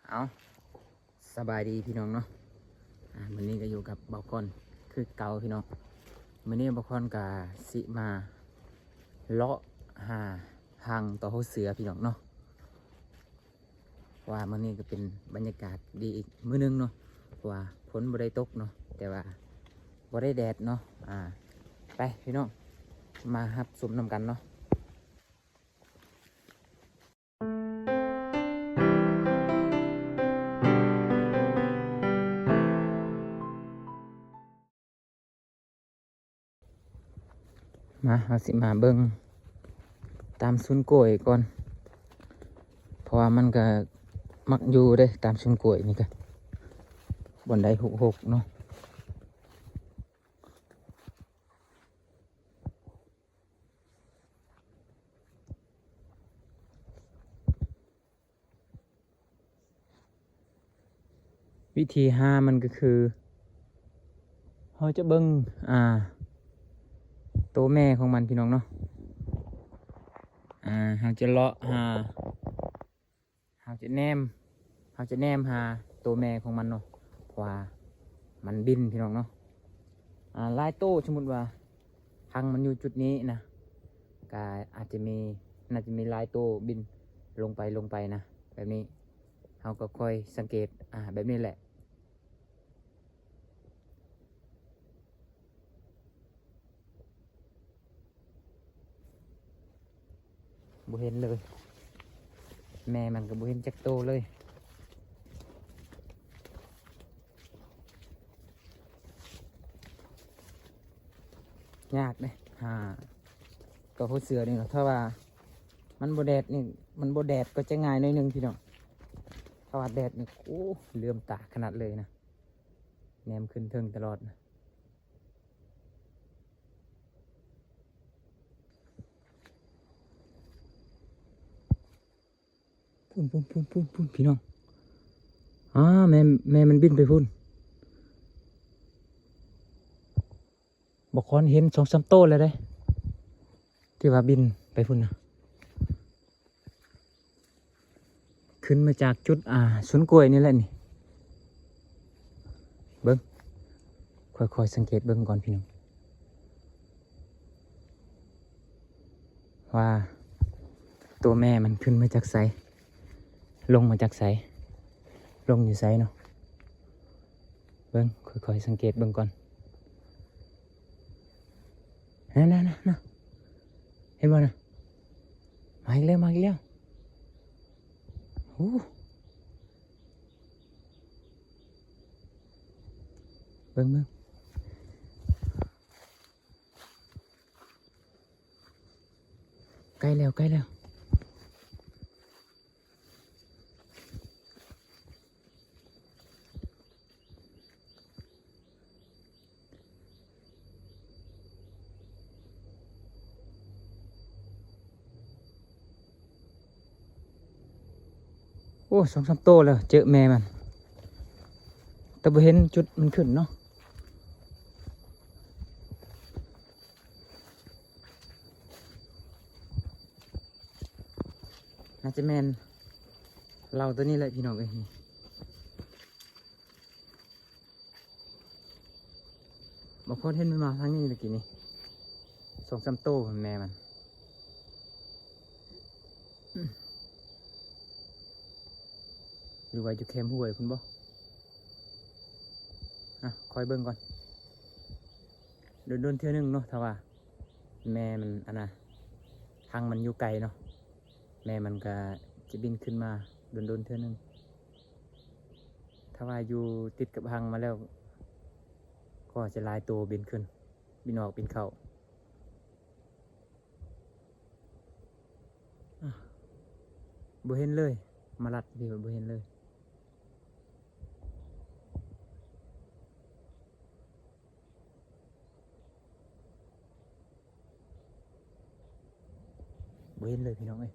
ເອົາ ສະບາຍດີພີ່ນ້ອງເນາະ ອາ ມື້ນີ້ກໍຢູ່ກັບບ່າວຄອນຄືເກົ່າພີ່ນ້ອງ. ມື້ນີ້ບ່າວຄອນກໍຊິມາເລາະຫາຮັງຕໍ່ຫົວເສືອພີ່ນ້ອງເນາະ. ວ່າມື້ນີ້ກໍເປັນບັນຍາກາດດີອີກມື້ໜຶ່ງເນາະ ເພາະວ່າຝົນບໍ່ໄດ້ຕົກເນາະ ແຕ່ວ່າບໍ່ໄດ້ແດດເນາະ. ອາ ໄປພີ່ນ້ອງ ມາຮັບຊົມນຳກັນເນາະ. ມາ ເຮົາຊິມາເບິ່ງຕາມສວນກ້ວຍກ່ອນ ເພາະວ່າມັນກະມັກຢູ່ເດ້ ຕາມສວນກ້ວຍນີ້ກະ ບ່ອນໃດຮົກໆເນາະ. ວິທີຫາມັນກໍຄື ເຮົາຈະເບິ່ງ ອ່າ ໂຕແມ່ຂອງມັນພີ່ນ້ອງເນາະ. ອ່າ ເຮົາຈະເລາະຫາ ເຮົາຈະແນມ ເຮົາຈະແນມຫາໂຕແມ່ຂອງມັນເນາະ ເພາະວ່າມັນບິນພີ່ນ້ອງເນາະ. ອ່າ ຫຼາຍໂຕ ສົມມຸດວ່າຮັງມັນຢູ່ຈຸດນີ້ນະ ກະອາດຈະມີ ໜ້າຈະມີຫຼາຍໂຕບິນລົງໄປ ລົງໄປນະ ແບບນີ້ ເຮົາກໍຄອຍສັງເກດ ອ່າ ແບບນີ້ແຫຼະ. ບໍ່ເຫັນເລີຍ ແມ່ມັນກໍບໍ່ເຫັນຈັກໂຕເລີຍ. ຍາກເດ້ຫາ ກໍຫົວເສືອນີ້ ຖ້າວ່າມັນບໍ່ແດດນີ້ ມັນບໍ່ແດດກໍຈະງ່າຍໜ້ອຍໜຶ່ງພີ່ນ້ອງ. ຖ້າວ່າແດດນີ້ ໂອ້ ເຫຼື້ອມຕາຂະໜາດເລີຍນະ ແນມຂຶ້ນເທິງຕະຫຼອດນະ. ພຸ້ນ ພຸ້ນ ພຸ້ນ ພຸ້ນ ພຸ້ນ ພີ່ນ້ອງ ອາ ແມ່ ແມ່ມັນບິນໄປພຸ້ນ. ບໍ່ຄອນເຫັນສອງສາມໂຕແລ້ວເດ້ ທີ່ວ່າບິນໄປພຸ້ນນະ. ຂຶ້ນມາຈາກຈຸດ ອ່າ ສວນກ້ວຍນີ້ແຫຼະນີ້ ເບິ່ງ ຄ່ອຍໆສັງເກດເບິ່ງກ່ອນພີ່ນ້ອງ ວ່າໂຕແມ່ມັນຂຶ້ນມາຈາກໃສ ລົງມາຈາກໃສ ລົງຢູ່ໃສເນາະ. ເບິ່ງ ຄ່ອຍໆສັງເກດເບິ່ງກ່ອນ ນັ້ນໆໆ ເຫັນບໍ່ນະ ມາອີກແລ້ວ ມາອີກແລ້ວ ໂອ້ ເບິ່ງ ເບິ່ງ ໃກ້ແລ້ວ ໃກ້ແລ້ວ. ໂອ້ ສອງສາມໂຕແລ້ວ ເຈີແມ່ມັນ ແຕ່ບໍ່ເຫັນຈຸດມັນຂຶ້ນເນາະ. ໜ້າຈະແມ່ນເຫຼົ່າໂຕນີ້ແຫຼະພີ່ນ້ອງເອີຍ. ບໍ່ຄອນເຫັນມັນມາທາງນີ້ຕະກີ້ນີ້ ສອງສາມໂຕແມ່ມັນ ຫຼືວ່າຢູ່ແຄມຫ້ວຍພຸ້ນບໍ? ອ່ະ ຄອຍເບິ່ງກ່ອນ ດົນໆເທື່ອໜຶ່ງເນາະ ຖ້າວ່າ ແມ່ມັນ ອັນນ່າ ຮັງມັນຢູ່ໄກເນາະ ແມ່ມັນກະຈະບິນຂຶ້ນມາດົນໆເທື່ອໜຶ່ງ. ຖ້າວ່າຢູ່ຕິດກັບຮັງມາແລ້ວ ກໍຈະຫຼາຍໂຕບິນຂຶ້ນ ບິນອອກບິນເຂົ້າ. ອ່ະ ບໍ່ເຫັນເລີຍ ມາລັດນີ້ບໍ່ເຫັນເລີຍ. ບໍ່ເຫັນເລີຍພີ່ນ້ອງເອີຍ.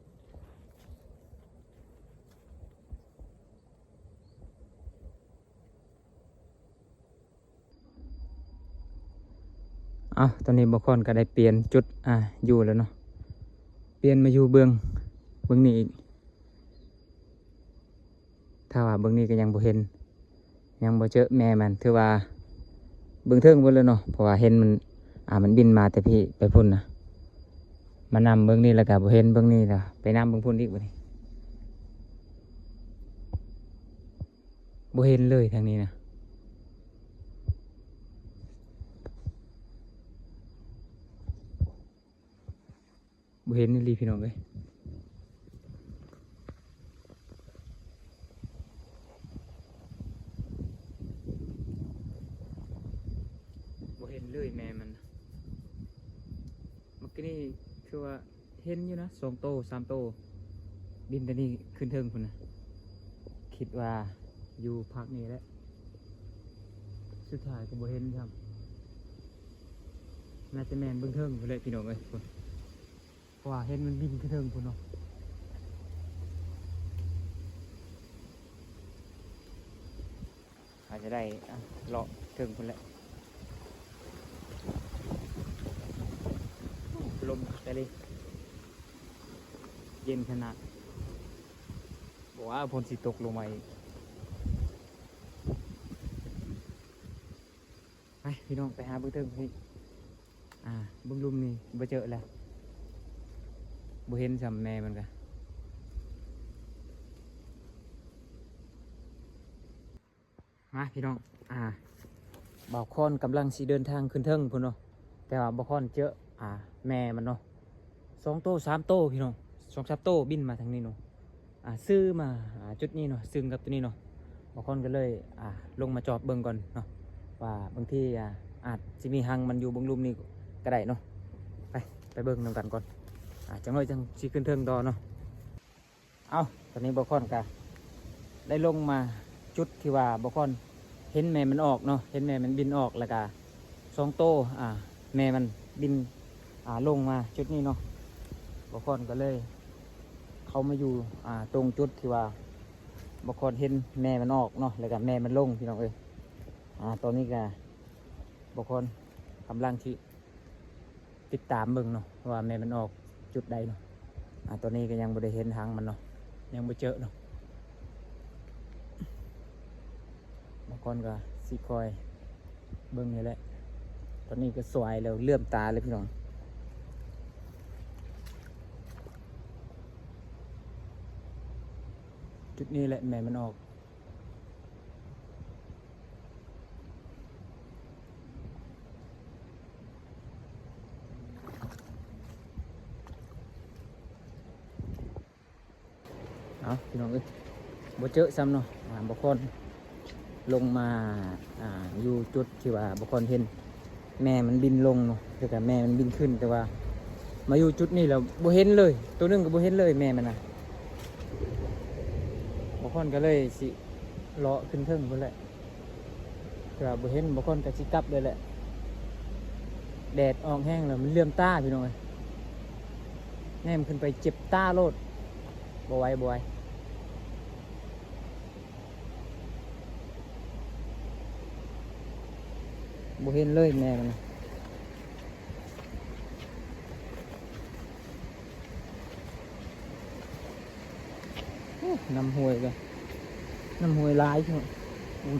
ເອົາ ຕອນນີ້ບ່າວຄອນກໍໄດ້ປ່ຽນຈຸດ ອ່າ ຢູ່ແລ້ວເນາະ ປ່ຽນມາຢູ່ເບື້ອງ ເບື້ອງນີ້ອີກ. ຖ້າວ່າເບິ່ງນີ້ກໍຍັງບໍ່ເຫັນ ຍັງບໍ່ເຈີແມ່ມັນ ຖືວ່າເບິ່ງເທິງເບິດແລ້ວເນາະ ເພາະວ່າເຫັນມັນ ອ່າ ມັນບິນມາແຕ່ພີ້ໄປພຸ້ນນະ ມານຳເບິ່ງນີ້ແລ້ວກໍບໍ່ເຫັນ ເບິ່ງນີ້ແລ້ວໄປນຳເບິ່ງພຸ້ນອີກບັດນີ້ ບໍ່ເຫັນເລີຍທາງນີ້ນະ ບໍ່ເຫັນອີ່ຫຼີພີ່ນ້ອງເອີຍ ບໍ່ເຫັນເລີຍແມ່ມັນ ເມື່ອກີ້ນີ້ຄືວ່າ ເຫັນຢູ່ນະ ສອງໂຕ ສາມໂຕ ບິນແຕ່ນີ້ຂຶ້ນເທິງພຸ້ນນະ ຄິດວ່າຢູ່ພາກນີ້ແຫຼະ ສຸດທ້າຍກໍບໍ່ເຫັນຊ້ຳ ໜ້າຈະແມ່ນເບິ່ງເທິງພຸ້ນແຫຼະພີ່ນ້ອງເອີຍ ເພາະວ່າເຫັນມັນບິນຂຶ້ນເທິງພຸ້ນເນາະ. ອາດຈະໄດ້ ອ່ະ ເລາະເທິງພຸ້ນແຫຼະ ລົມຄັກອີ່ຫຼີ ເຢັນຂະໜາດ ບໍ່ວ່າຝົນຊິຕົກລົງມາອີກ ໄປພີ່ນ້ອງ ໄປຫາເບິ່ງເທິງພີ້ ອ່າ ເບິ່ງລຸ່ມນີ້ບໍ່ເຈີແລ້ວ ບໍ່ເຫັນຊ້ຳແມ່ມັນກະ ມາພີ່ນ້ອງ ອ່າ ບ່າວຄອນກຳລັງຊິເດີນທາງຂຶ້ນເທິງພຸ້ນເນາະ ແຕ່ວ່າບ່າວຄອນເຈີ ອ່າ ແມ່ມັນເນາະ ສອງໂຕ ສາມໂຕພີ່ນ້ອງ ສອງສາມໂຕບິນມາທາງນີ້ເນາະ ອ່າ ຊື່ມາ ອ່າ ຈຸດນີ້ເນາະ ຊຶ່ງກັບໂຕນີ້ເນາະ ບ່າວຄອນກໍເລີຍ ອ່າ ລົງມາຈອບເບິ່ງກ່ອນເນາະ ວ່າບາງທີ ອ່າ ອາດຊິມີຮັງມັນຢູ່ເບື້ອງລຸ່ມນີ້ກໍໄດ້ເນາະ ໄປ ໄປເບິ່ງນຳກັນກ່ອນ ອ່າ ຈັກໜ້ອຍຈັ່ງຊິຂຶ້ນເທິງຕໍ່ເນາະ. ເອົ້າ ຕອນນີ້ບ່າວຄອນກະໄດ້ລົງມາຈຸດທີ່ວ່າບ່າວຄອນເຫັນແມ່ມັນອອກເນາະ ເຫັນແມ່ມັນບິນອອກ ແລ້ວກະສອງໂຕ ອ່າ ແມ່ມັນບິນ ອ່າ ລົງມາຈຸດນີ້ເນາະ ບ່າວຄອນກໍເລີຍເຂົ້າມາຢູ່ ອ່າ ຕົງຈຸດທີ່ວ່າບ່າວຄອນເຫັນແມ່ມັນອອກເນາະ ແລ້ວກະແມ່ມັນລົງ ພີ່ນ້ອງເອີຍ ອ່າ ຕອນນີ້ກະບ່າວຄອນກຳລັງຊິ ຕິດຕາມເບິ່ງເນາະ ວ່າແມ່ມັນອອກຈຸດໃດເນາະ ອາ ຕອນນີ້ກໍຍັງບໍ່ໄດ້ເຫັນຮັງມັນເນາະ ຍັງບໍ່ເຈີເນາະ ບາງຄົນກໍຊິຄອຍເບິ່ງນີ້ແຫຼະ ຕອນນີ້ກໍສວາຍແລ້ວ ເຫຼື້ອມຕາເລີຍພີ່ນ້ອງ ຈຸດນີ້ແຫຼະແມ່ມັນອອກ. ເອົາ ພີ່ນ້ອງເອີຍ ບໍ່ເຈີຊ້ຳເນາະ ອ່າ ບໍ່ຄອນລົງມາ ອ່າ ຢູ່ຈຸດທີ່ວ່າບໍ່ຄອນເຫັນ ແມ່ມັນບິນລົງເນາະ ແລ້ວກໍແມ່ມັນບິນຂຶ້ນ ແຕ່ວ່າມາຢູ່ຈຸດນີ້ແລ້ວບໍ່ເຫັນເລີຍ ໂຕໜຶ່ງກໍບໍ່ເຫັນເລີຍແມ່ມັນນະ ບ່າວຄອນກໍເລີຍຊິເລາະຂຶ້ນເທິງພຸ້ນແຫຼະ ແຕ່ວ່າບໍ່ເຫັນ ບ່າວຄອນກໍຊິກັບເລີຍແຫຼະ ແດດອອກແຮງແລ້ວມັນເຫຼື້ອມຕາ ພີ່ນ້ອງເອີຍ ແນມຂຶ້ນໄປເຈັບຕາໂລດ ບໍ່ໄຫວ ບໍ່ໄຫວ. ບໍ່ເຫັນເລີຍແມ່ມັນນະ ໂອ້ ນ້ຳຫ້ວຍກໍ ນ້ຳຫ້ວຍຫຼາຍ ອືມ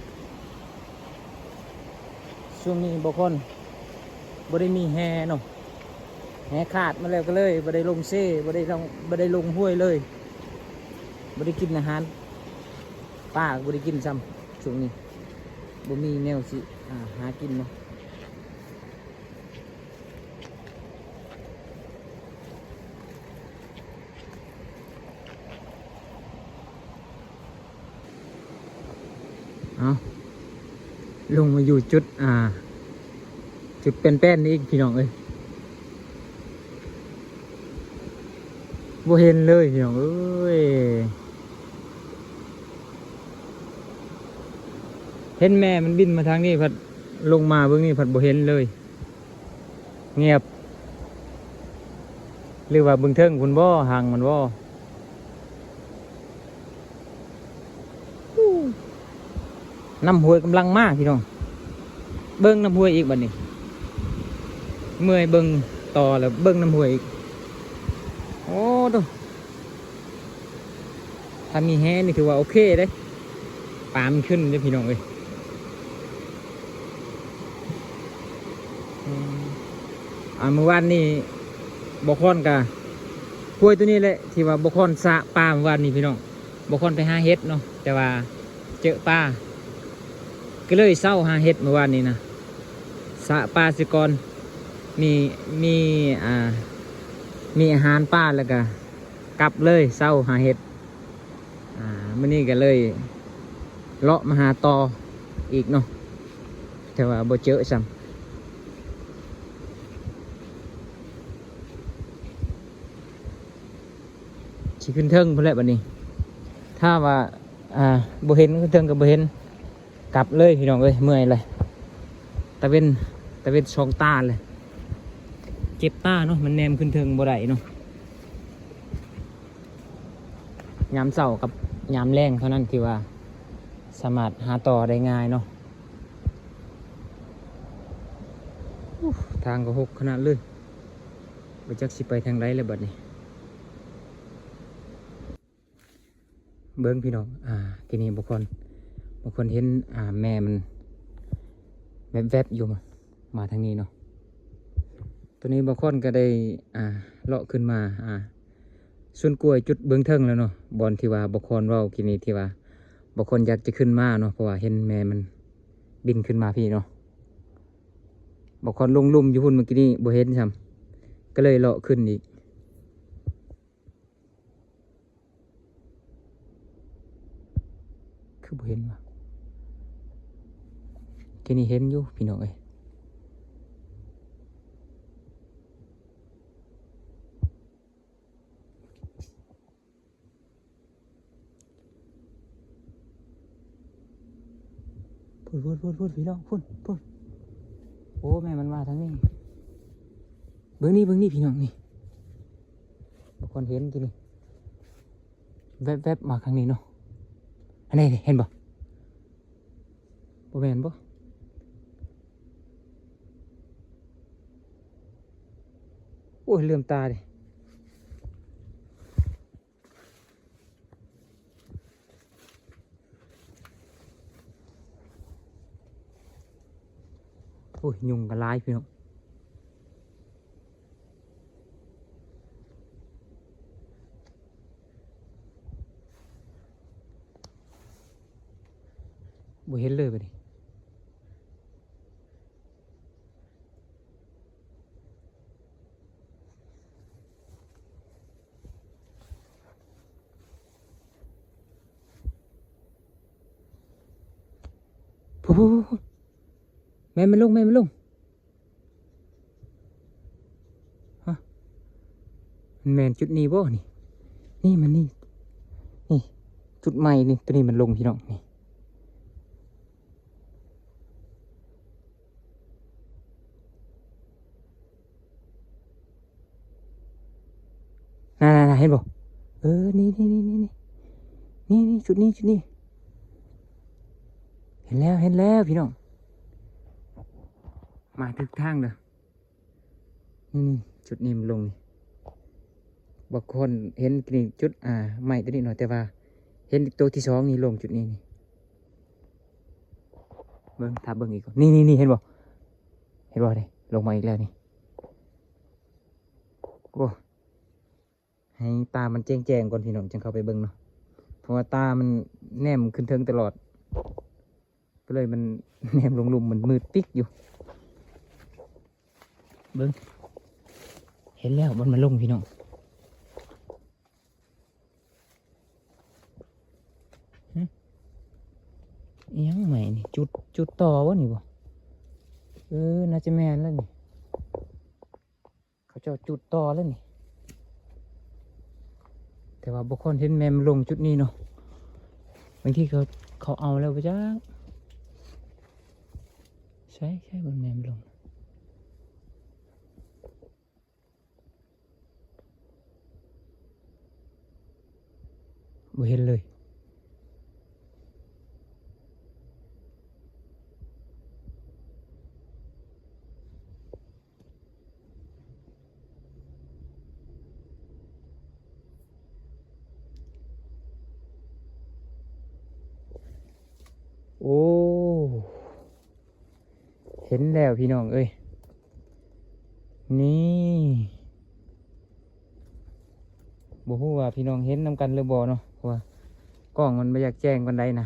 ຊ່ວງນີ້ບໍ່ຄອນ ບໍ່ໄດ້ມີແຮ່ເນາະ ແຮ່ຂາດມາແລ້ວ ກໍເລີຍບໍ່ໄດ້ລົງເຊ ບໍ່ໄດ້ລົງ ບໍ່ໄດ້ລົງຫ້ວຍເລີຍ ບໍ່ໄດ້ກິນອາຫານ ປາກໍບໍ່ໄດ້ກິນຊ້ຳ ຊ່ວງນີ້ບໍ່ມີແນວຊິ ອ່າ ຫາກິນເນາະ. ເອົາ ລົງມາຢູ່ຈຸດ ອ່າ ຈຸດແປ້ນໆນີ້ອີກ ພີ່ນ້ອງເອີຍ ບໍ່ເຫັນເລີຍ ພີ່ນ້ອງເອີຍ ເຫັນແມ່ມັນບິນມາທາງນີ້ ພັດລົງມາເບິ່ງນີ້ ພັດບໍ່ເຫັນເລີຍ. ງຽບ ຫຼືວ່າເບິ່ງເທິງພຸ້ນບໍ່ ຮັງມັນບໍ່ ນ້ຳຫ້ວຍກຳລັງມາພີ່ນ້ອງ ເບິ່ງນ້ຳຫ້ວຍອີກບັດນີ້ ເມື່ອຍເບິ່ງຕໍ່ແລ້ວເບິ່ງນ້ຳຫ້ວຍອີກ ໂອ້ໂຕ ຖ້າມີແຮ່ນີ້ຖືວ່າໂອເຄເດ້. ປາມັນຂຶ້ນເດ້ພີ່ນ້ອງເອີຍ. ອືມ ອ່າ ມື້ວານນີ້ບໍ່ຄອນກະ ຫ້ວຍໂຕນີ້ແຫຼະ ທີ່ວ່າບໍ່ຄອນສະປາມື້ວານນີ້ພີ່ນ້ອງ. ບໍ່ຄອນໄປຫາເຫັດເນາະ ແຕ່ວ່າເຈີປາ ກໍເລີຍເຊົາຫາເຫັດມື້ວານນີ້ນະ. ສະປາຊະກ່ອນ ມີ ມີ ອ່າ ມີອາຫານປາ ແລ້ວກະກັບເລີຍ ເຊົາຫາເຫັດ. ອ່າ ມື້ນີ້ກໍເລີຍເລາະມາຫາຕໍ່ອີກເນາະ ແຕ່ວ່າບໍ່ເຈີຊ້ຳ. ຊິຂຶ້ນເທິງພຸ້ນແຫຼະບັດນີ້ ຖ້າວ່າ ອ່າ ບໍ່ເຫັນ ຂຶ້ນເທິງກໍບໍ່ເຫັນ ກັບເລີຍພີ່ນ້ອງເອີຍ. ເມື່ອຍເລີຍ ຕາເວັນ ຕາເວັນສອງຕາເລີຍ ເຈັບຕາເນາະ ມັນແນມຂຶ້ນເທິງບໍ່ໄດ້ເນາະ. ຍາມເຊົ້າກັບຍາມແລງເທົ່ານັ້ນທີ່ວ່າສາມາດຫາຕໍ່ໄດ້ງ່າຍເນາະ. ໂອ້ ທາງກໍຫົກຂະໜາດເລີຍ ບໍ່ຈັກຊິໄປທາງໃດແລ້ວບັດນີ້. ເບິ່ງພີ່ນ້ອງ ອ່າ ທີ່ນີ້ບໍ່ຄອນ ບໍ່ຄອນເຫັນ ອ່າ ແມ່ມັນແວບໆຢູ່ ມາທາງນີ້ເນາະ. ຕອນນີ້ບໍ່ຄອນກໍໄດ້ ອ່າ ເລາະຂຶ້ນມາ ອ່າ ສວນກ້ວຍຈຸດເບື້ອງເທິງແລ້ວເນາະ ບ່ອນທີ່ວ່າບໍ່ຄອນເວົ້າກີ້ນີ້ ທີ່ວ່າບໍ່ຄອນຢາກຈະຂຶ້ນມາເນາະ ເພາະວ່າເຫັນແມ່ມັນບິນຂຶ້ນມາພີ້ເນາະ. ບໍ່ຄອນລົງລຸ່ມຢູ່ພຸ້ນເມື່ອກີ້ນີ້ ບໍ່ເຫັນຊ້ຳ ກໍເລີຍເລາະຂຶ້ນອີກ. ຄືບໍ່ເຫັນວະ? ກີ້ນີ້ເຫັນຢູ່ພີ່ນ້ອງເອີຍ. ພຸ້ນ ພຸ້ນ ພຸ້ນ ພຸ້ນ ພີ່ນ້ອງ ພຸ້ນ ພຸ້ນ. ໂອ້ ແມ່ນມັນມາທາງນີ້. ເບິ່ງນີ້ ເບິ່ງນີ້ພີ່ນ້ອງນີ້. ບໍ່ຄອນເຫັນກີ້ນີ້ ແວບໆມາທາງນີ້ເນາະ. ອັນນີ້ ເຫັນບໍ່? ບໍ່ແມ່ນບໍ່? ໂອ້ຍ ເຫຼື້ອມຕາເດ້. ໂອ້ຍ ຍຸງກໍຫຼາຍພີ່ນ້ອງ. ບໍ່ເຫັນເລີຍບັດນີ້. ພຸ້ນ ພຸ້ນ ພຸ້ນ ພຸ້ນ. ແມ່ນມັນລົງ ແມ່ນມັນລົງ. ຮະ ມັນແມ່ນຈຸດນີ້ບໍ່ນີ້? ນີ້ມັນນີ້ ນີ້ຈຸດໃໝ່ນີ້ ໂຕນີ້ມັນລົງພີ່ນ້ອງນີ້. ນັ້ນໆໆ ເຫັນບໍ່? ເອີ ນີ້ໆໆໆ ນີ້ໆ ຈຸດນີ້ ຈຸດນີ້. ເຫັນແລ້ວ ເຫັນແລ້ວພີ່ນ້ອງ ມາຖືກທາງເດີ. ນີ້ໆ ຈຸດນີ້ມັນລົງນີ້. ບໍ່ຄອນເຫັນນີ້ ຈຸດ ອ່າ ໄມ້ຕົວນີ້ເນາະ ແຕ່ວ່າເຫັນໂຕທີສອງນີ້ລົງຈຸດນີ້ນີ້. ເບິ່ງ ຖ້າເບິ່ງອີກ ນີ້ໆໆ ເຫັນບໍ່? ເຫັນບໍ່ນີ້? ລົງມາອີກແລ້ວນີ້. ໂອ້ ໃຫ້ຕາມັນແຈ້ງໆກ່ອນພີ່ນ້ອງ ຈັ່ງເຂົ້າໄປເບິ່ງເນາະ ເພາະວ່າຕາມັນແນມຂຶ້ນເທິງຕະຫຼອດ ກໍເລີຍມັນແນມລົງລຸ່ມ ມັນມືດປິກຢູ່. ເບິ່ງ ເຫັນແລ້ວ ມັນມາລົງພີ່ນ້ອງ. ຫຶ ອີຫຍັງໃໝ່ນີ້? ຈຸດ ຈຸດຕໍ່ບໍ່ນີ້ບໍ່? ເອີ ໜ້າຈະແມ່ນແລ້ວນີ້. ເຂົາເຈົ້າຈຸດຕໍ່ແລ້ວນີ້ ແຕ່ວ່າບໍ່ຄອນເຫັນແມ່ນລົງຈຸດນີ້ເນາະ. ບາງທີເຂົາ ເຂົາເອົາແລ້ວບໍ່ຈັກ. ໃສ ໃສ ເບິ່ງແມ່ນລົງ. ບໍ່ເຫັນເລີຍ. ເ ໂອ້ ເຫັນແລ້ວພີ່ນ້ອງເອີຍ ນີ້ ບໍ່ຮູ້ວ່າພີ່ນ້ອງເຫັນນຳກັນຫຼືບໍ່ເນາະ ເພາະວ່າກ້ອງມັນບໍ່ຢາກແຈ້ງປານໃດນະ.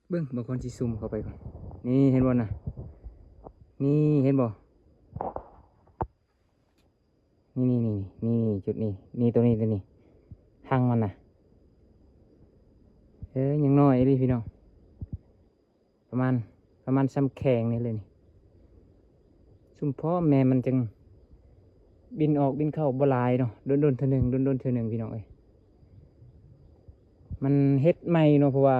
ເບິ່ງ ບ່າວຄອນຊິຊູມເຂົ້າໄປກ່ອນ. ນີ້ ເຫັນບໍ່ນະ? ນີ້ ເຫັນບໍ່? ນີ້ ນີ້ ນີ້ ນີ້ ຈຸດນີ້ ນີ້ ໂຕນີ້ ໂຕນີ້ ຮັງມັນນະ. ເອີ ຍັງນ້ອຍອີ່ຫຼີພີ່ນ້ອງ ປະມານ ປະມານຊ່ຳແຂ້ງນີ້ເລີຍນີ້. ຊຸມພໍ່ແມ່ມັນຈັ່ງບິນອອກບິນເຂົ້າບໍ່ຫຼາຍເນາະ ດົນໆເທື່ອໜຶ່ງ ດົນໆເທື່ອໜຶ່ງພີ່ນ້ອງເອີຍ. ມັນເຮັດໃໝ່ເນາະ ເພາະວ່າ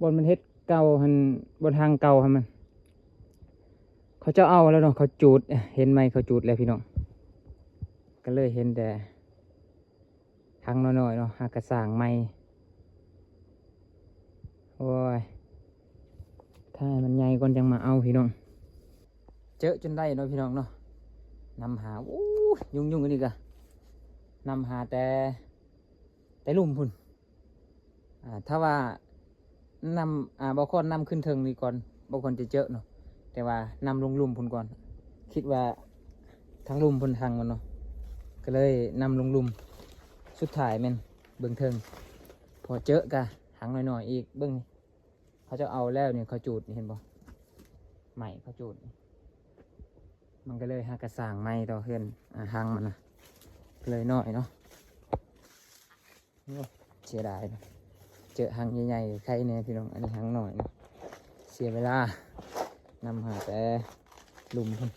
ບ່ອນມັນເຮັດເກົ່າຫັ້ນ ບ່ອນຮັງເກົ່າຫັ້ນມັນ ເຂົາເຈົ້າເອົາແລ້ວເນາະ ເຂົາຈູດ ເຫັນໃໝ່ເຂົາຈູດແລ້ວພີ່ນ້ອງ ກໍເລີຍເຫັນແຕ່ຮັງນ້ອຍໆເນາະ ຫາກະສ້າງໃໝ່. ໂອ້ຍ ຖ້າໃຫ້ມັນໃຫຍ່ກ່ອນຈັ່ງມາເອົາພີ່ນ້ອງ. ເຈີະຈົນໄດ້ເນາະພີ່ນ້ອງເນາະ ນຳຫາ ໂອ້ຍ ຫຍຸ້ງໆອັນນີ້ກະ ນຳຫາແຕ່ ແຕ່ລຸ່ມພຸ້ນ. ອ່າ ຖ້າວ່ານຳ ອ່າ ບ່າວຄອນນຳຂຶ້ນເທິງນີ້ກ່ອນ ບ່າວຄອນຈະເຈີະເນາະ ແຕ່ວ່ານຳລົງລຸ່ມພຸ້ນກ່ອນ ຄິດວ່າທາງລຸ່ມເພິ່ນຮັງມັນເນາະ ກໍເລີຍນຳລົງລຸ່ມ. ສຸດທ້າຍແມ່ນເບິ່ງເທິງ ພໍເຈີະກະຮັງນ້ອຍໆອີກ. ເບິ່ງ ເຂົາເຈົ້າເອົາແລ້ວນີ້ ເຂົາຈູດນີ້ ເຫັນບໍ່? ໄມ້ເຂົາຈູດນີ້ ມັນກໍເລີຍຫາກະສ້າງໃໝ່ຕໍ່ເຮືອນ ອ່າ ຮັງມັນນະ ເລີຍນ້ອຍເນາະ. ໂອ້ ເສຍດາຍເນາະ ເຈີະຮັງໃຫຍ່ໆໄຄແດ່ພີ່ນ້ອງ ອັນນີ້ຮັງນ້ອຍເນາະ. ເສຍເວລາ ນຳຫາແຕ່ລຸ່ມພຸ້ນ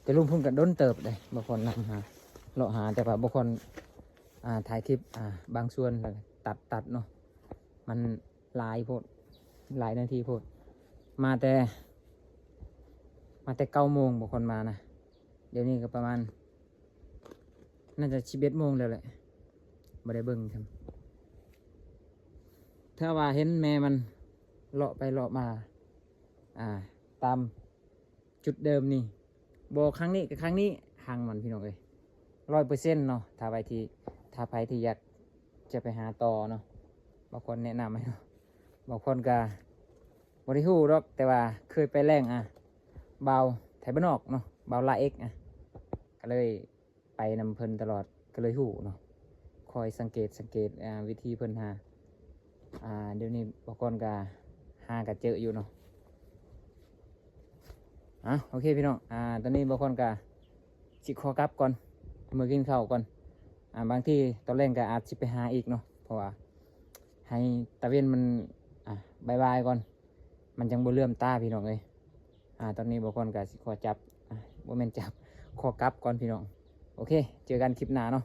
ແຕ່ລຸ່ມພຸ້ນກໍດົນເຕີບເດ້ ບ່າວຄອນນຳຫາ ເລາະຫາ ແຕ່ວ່າບ່າວຄອນ ອ່າ ຖ່າຍຄລິບ ອ່າ ບາງສ່ວນ ແລ້ວກໍຕັດ ຕັດເນາະ ມັນຫຼາຍໂພດ ຫຼາຍນາທີໂພດ. ມາແຕ່ ມາແຕ່ເກົ້າໂມງ ບ່າວຄອນມານະ ດຽວນີ້ກໍປະມານ ໜ້າຈະສິບເອັດໂມງແລ້ວແຫຼະ ບໍ່ໄດ້ເບິ່ງຊ້ຳ. ຖ້າວ່າເຫັນແມ່ມັນເລາະໄປເລາະມາ ອ່າ ຕາມຈຸດເດີມນີ້ ບໍ່ຄັ້ງນີ້ກໍຄັ້ງນີ້ ຮັງມັນພີ່ນ້ອງເອີຍ ຮ້ອຍເປີເຊັນເນາະ. ຖ້າໃຜທີ່ ຖ້າໃຜທີ່ຢາກຈະໄປຫາຕໍ່ເນາະ ບ່າວຄອນແນະນຳໃຫ້ເນາະ. ບ່າວຄອນກໍບໍ່ໄດ້ຮູ້ດອກ ແຕ່ວ່າເຄີຍໄປແລ້ງ ອ່າ ບ່າວໄທບ້ານນອກເນາະ ບ່າວລາເອັກ ອ່າ ກໍເລີຍ ໄປນຳເພິ່ນຕະຫຼອດ ກໍເລີຍຮູ້ເນາະ ຄອຍສັງເກດ ສັງເກດ ອ່າ ວິທີເພິ່ນຫາ. ອ່າ ດຽວນີ້ບ່າວຄອນກໍຫາກໍເຈີະຢູ່ເນາະ. ອ່າ ໂອເຄພີ່ນ້ອງ ອ່າ ຕອນນີ້ບ່າວຄອນກໍຊິຂໍກັບກ່ອນ ເມືອກິນເຂົ້າກ່ອນ. ອ່າ ບາງທີຕອນແລງກໍອາດຊິໄປຫາອີກເນາະ ເພາະວ່າໃຫ້ຕາເວັນມັນ ອ່າ ບາຍໆກ່ອນ ມັນຈັ່ງບໍ່ເຫຼື້ອມຕາພີ່ນ້ອງເອີຍ. ອ່າ ຕອນນີ້ບ່າວຄອນກໍຊິຂໍຈັບ ອ່າ ບໍ່ແມ່ນຈັບ ຂໍກັບກ່ອນພີ່ນ້ອງ. ໂອເຄ ເຈີກັນຄລິບໜ້າເນາະ.